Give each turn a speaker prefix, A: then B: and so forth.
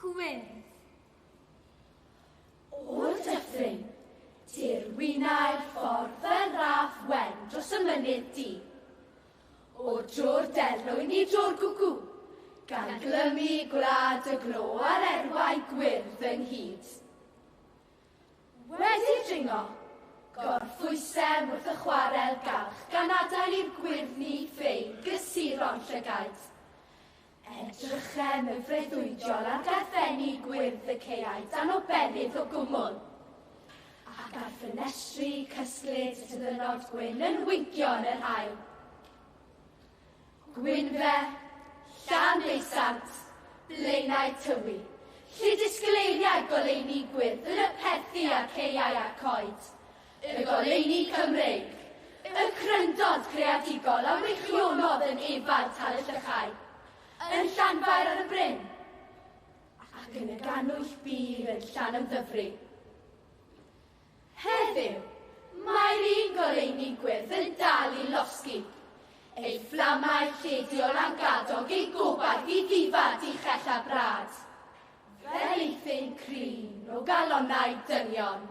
A: Gwyrdd.
B: O'r dyffryn, tirwynai'r ffordd fel raff wen dros y mynydd du. O dro'r derlwyn i dro'r gwcw, gan glymu gwlad y glo a'r erwau gwyrdd ynghyd. Wedi dringo, gorffwysem wrth y chwarel galch gan adael i'r gwyrddni ffein gysuro'n llygaid. Edrychem yn freuddwydiol ar garthenni gwyrdd y caeau dan obennydd o gwmwl, ac ar ffenestri cysglyd tyddynnod gwyn yn wincio yn yr haul. Gwynfe, Llanddeusant, Blaenau Tywi, lle disgleiriai goleuni gwyrdd yn y perthi a'r caeau a'r coed, y goleuni Cymreig, y cryndod creadigol a wreichionodd yn Efail Talyllychau, yn Llanfair ar y Bryn, ac yn y gannwyll bur yn Llanymddyfri. Heddiw, mae'r un goleuni gwyrdd yn dal i losgi. Ei fflamau llediol a'n gadog ei gobaith i ddifa dichell a brad. Fel eithin crin o galonnau dynion.